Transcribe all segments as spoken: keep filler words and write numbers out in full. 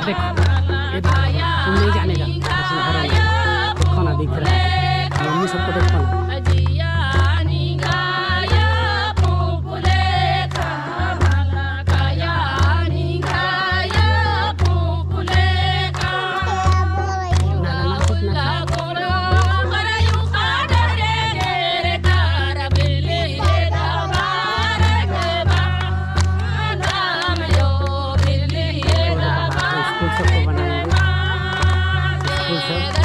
देखो, ये देखो, तुम नहीं जानेगा, ऐसे हरा नहीं। देखो ना, दिख रहा है। मम्मी सबको देखो ना। स्कूल सबको बनाएंगे। स्कूल सब।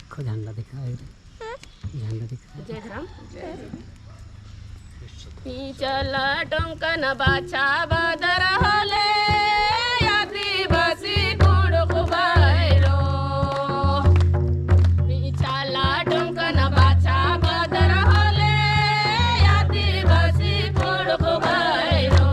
देखो झंडा दिखा, झंडा दिखा। जय धर्म। पिंचला टोंकन बाछा बदर होले, आदिवासी कुँड़ुख़ भैरो। पिंचला टोंकन बाछा बदर होले, आदिवासी कुँड़ुख़ भैरो।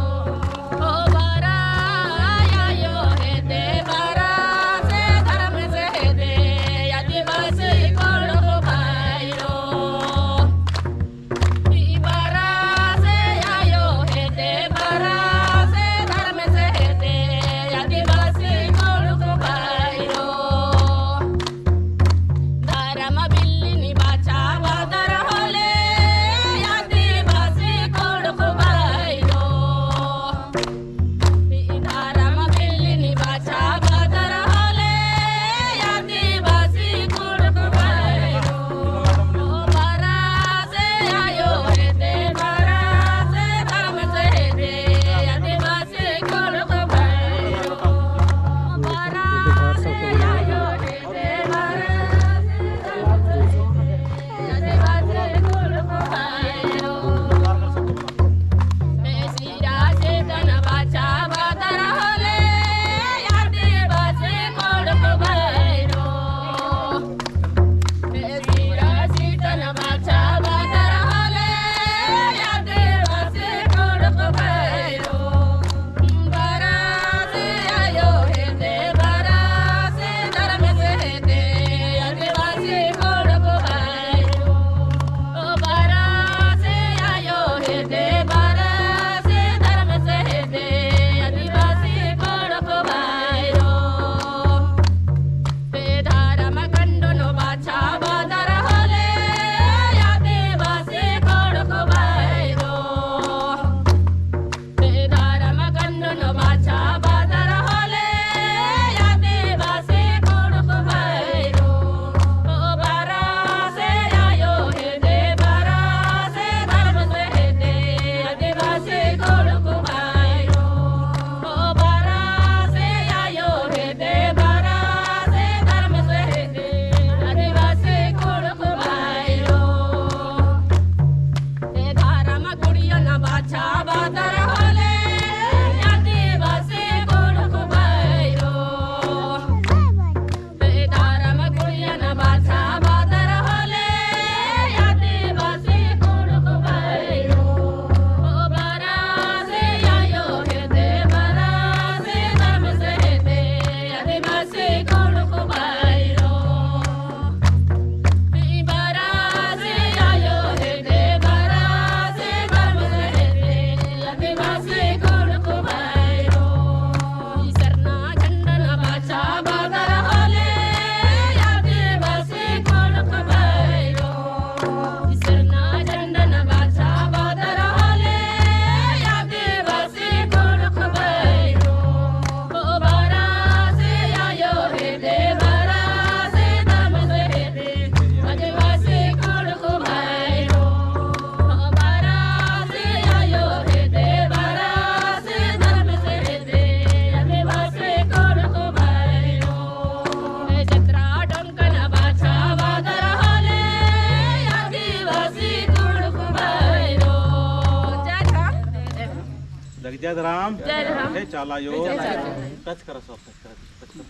जय धरम। जय धरम। हे चाला आयो। हे चाला आयो। Touch करा सब, touch करा, touch करा।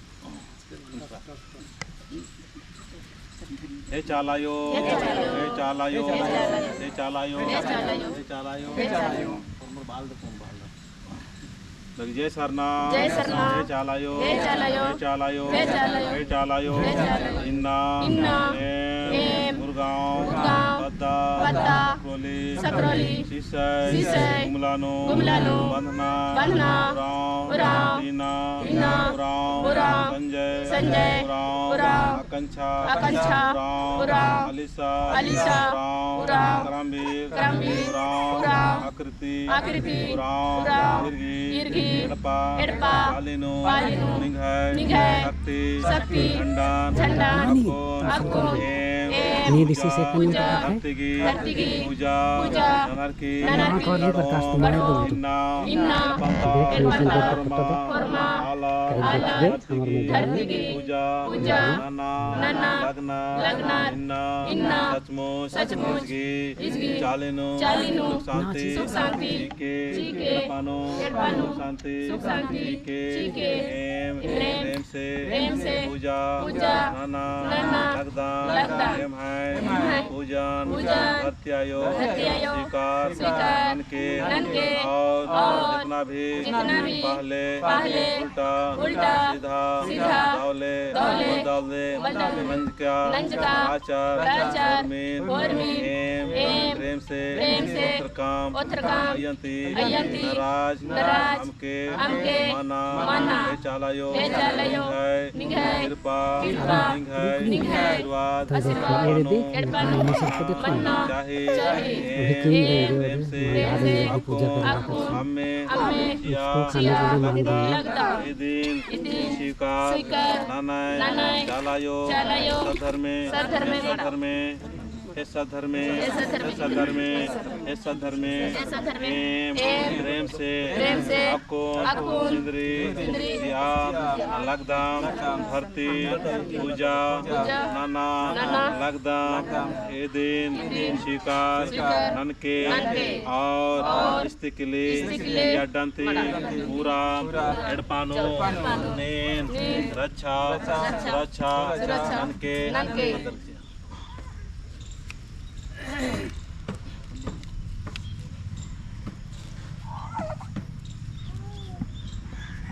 हे चाला आयो। हे चाला आयो। हे चाला आयो। और मोर बाल देखो, बाल देखो। जय सरना। जय सरना। हे चाला आयो। हे चाला आयो। हे चाला आयो। इन्ना। इन्ना। एम। एम। मुरगांव। मुरगांव। पद्दा। पद्दा। सकरोली। सकरोली। सिसई। सिसई। गुमला नू। गुमला नू। बंधना। बंधना। उरांव। उरांव। टीना। टीना। उरांव। उरांव। संजय। संजय। उरांव। उरांव। आकांक्षा। आकांक्षा। उरांव। उरांव। अलिसा। अलिसा। उरांव। उरांव। करमबीर। करमबीर। उरांव। उरांव। आकृति। आकृति। उरांव। उरांव। इरगी। इरगी। एड़पा। एड़पा। पाली नू। पाली नू। निंग्है। निंग्है। शक्ति। शक्ति। झंडान। झंडान। अक्कुन। अक्कुन। एम। एम। पूजा। धरती गही। धरती गही। पूजा। पूजा। ननर की। ननर की। इन्ना। इन्ना। एड़पा ता। एड़पा ता। होरमा। आला। आला। धरती गही। पूजा। पूजा। नना। नना। लगना। लगना। इन्ना। इन्ना। सचमुच। सचमुच। इजगी। इजगी। चाली नू। चाली नू। सुख शांति। सुख शांति। चिके। चिके। एड़पा नू। एड़पा नू। सुख शांति। सुख शांति। चिके। चिके। एम। एम। प्रेम से। प्रेम से। पूजा। पूजा। नना। नना। लगदम। लगदम। एम्है। एम्है। पूजन। पूजन। धरती आयो। धरती आयो। स्वीकार। स्वीकार। ननके। ननके। और। और। जितना भी। जितना भी। पहले। पहले। उल्टा। उल्टा। सीधा। सीधा। दौले। दौले। बदल दे। बदल दे। नंजका। नंजका। आचर। आचर। होरमीन। होरमीन। एम। एम। प्रेम से। प्रेम से। ओथरकम। ओथरकम। अयंती। अयंती। नराज। नराज। अमके। अमके। मना। मना। हे चाला आयो। हे चाला आयो। निंग्है। निंग्है। कृपा। कृपा। निंग्है। निंग्है। आशीर्वाद। आशीर्वाद। एड़पा नू। एड़पा नू। मन्ना। चाही। चाही। एम। प्रेम से। प्रेम से। अक्कुन। अम्मे। अम्मे। चिआ। चिआ। लगदम। इदिन। इदिन। स्वीकार। स्वीकार। ननय। ननय। चाला आयो। चाला आयो। सद्धर्मे। सद्धर्मे। सद्धर्मे। हे सद्धर्मे, हे सद्धर्मे, हे सद्धर्मे, हे सद्धर्मे, हे सद्धर्मे, एम, एम, प्रेम से, प्रेम से, अक्कुन, अक्कुन, सिंदरी, सिंदरी, चिआ, लगदम, लगदम, धरती, धरती, पूजा, पूजा, नना, नना, लगदम, लगदम, एदिन, एदिन, स्वीकार, स्वीकार, ननके, ननके, और, और, इस्तिकली, इस्तिकली, अड्डन्ती, अड्डन्ती, पूरा, पूरा, एड़पा नू, एड़पा नू, नीन, नीन, रच्छा, रच्छा, सुरच्छा, सुरच्छा, ननके, ननके।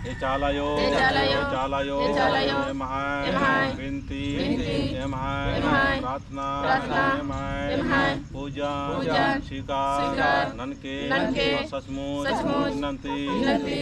हे चाला आयो, हे चाला आयो, हे चाला आयो, हे चाला आयो, एम्है, एम्है, बिनती, बिनती, एम्है, एम्है, प्रार्थना, प्रार्थना, एम्है, एम्है, पूजन, पूजन, स्वीकार, स्वीकार, ननके, ननके, सचमुच, सचमुच, इन्नन्ती, इन्नन्ती, ई,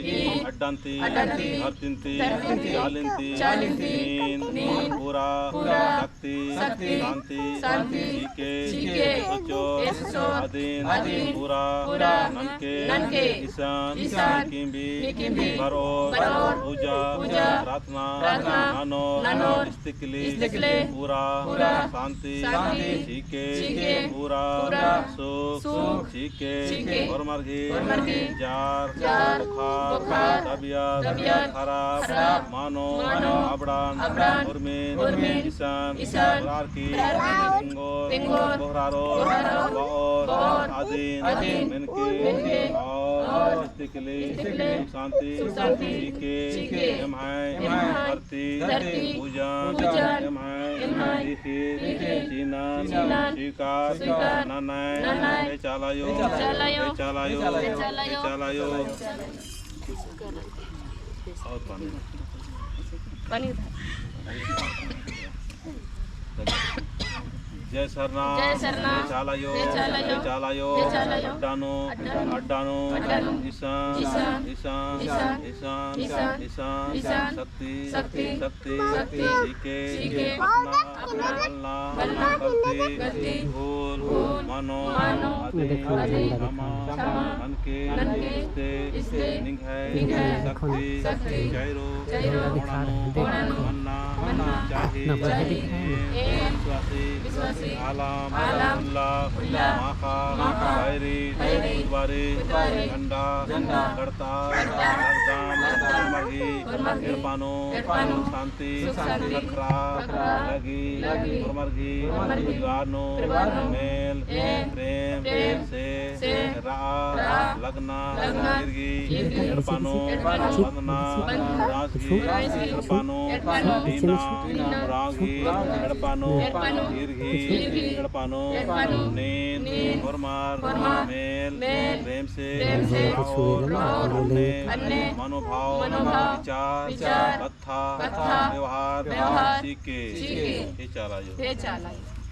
ई, अड्डन्ती, अड्डन्ती, धरतिन्ती, धरतिन्ती, चालिन्ती, चालिन्ती, नीन, नीन, पूरा, पूरा, शक्ति, शक्ति, शांति, शांति, चिके, चिके, एसोचो, एसोचो, अदिन, अदिन, पूरा, पूरा, ननके, ननके, इसन, इसन, नीकिम भी, नीकिम भी, बरओर, बरओर, पूजा, पूजा, प्रार्थना, प्रार्थना, ननोर, ननोर, इस्तिकली, इस्तिकली, पूरा, पूरा, शांति, शांति, चिके, चिके, पूरा, पूरा, सुख, सुख, चिके, चिके, होरमर गही, होरमर गही, जार, जार, बोखार, बोखार, तबियत, तबियत, खराब, खराब, मनो, मनो, अबड़न, अबड़न, उर्मिन, उर्मिन, इसन, इसन, बरअर की, बरअर की, तेंगोर, तेंगोर, बोहरारो, बोहरारो, बओर, बओर, अदिन, अदिन, मेनके, मेनके, और, और, इस्तिकली, इस्तिकली, सुख शांति, सुख शांति, चिके, चिके, एम्है, एम्है, धरती, धरती, पूजन, पूजन, एम्है, एम्है, दिखिर, दिखिर, चिनन, चिनन, स्वीकार, स्वीकार, ननय, ननय, हे चाला आयो, हे चाला आयो, हे चाला आयो, हे चाला आयो, हे चाला आयो। और पानी। पानी उठा। जय सरना, जय सरना, हे चाला आयो, हे चाला आयो, हे चाला आयो, हे चाला आयो, अड्डा नू, अड्डा नू, अड्डा नू, अड्डा नू, इसन, इसन, इसन, इसन, इसन, इसन, इसन, इसन, इसन, इसन, शक्ति, शक्ति, शक्ति, शक्ति, चिके, चिके, अपना, अपना, बलना, बलना, गलती, गलती, भूल, भूल, मनो, मनो, अदिन, अदिन, क्षमा, क्षमा, ननके, ननके, इस्ते, इस्ते, निंग्है, निंग्है, शक्ति, शक्ति, चैरो, चैरो, ओड़ा नू, ओड़ा नू, मन्ना, मन्ना, चाही, चाही, एम, विश्वासी, विश्वासी, आलम, आलम, उल्ला, उल्ला, माखा, माखा, खैरी, खैरी, बुधवारी, बुधवारी, झंडा, झंडा, गड़ता, गड़ता, लगदम, लगदम, होरमर गही, होरमर गही, एड़पा नू, एड़पा नू, सुख शांति, सुख शांति, ख़क्खरा, ख़क्खरा, लगी, लगी, होरमर गही, होरमर गही, परिवार नू, परिवार नू, मेल, मेल, प्रेम, प्रेम, से, से, रआ, रआ, लगना, लगना, ईर गही, ईर गही, एड़पा नू, एड़पा नू, बंदना, बंदना, रास गही, रास गही, एड़पा नू, एड़पा नू, बीना, बीना, रास गही, एड़पा नू, एड़पा नू, ईर गही, ईर गही, एड़पा नू, एड़पा नू, नीन, नीन, होरमर, होरमर, मेल, मेल, प्रेम से, प्रेम से, और, और, अन्ने, अन्ने, मनोभाव, मनोभाव, विचार, विचार, कत्था, कत्था, व्यवहार, व्यवहार, सीखे, सीखे, हे चाला आयो। हे चाला आयो।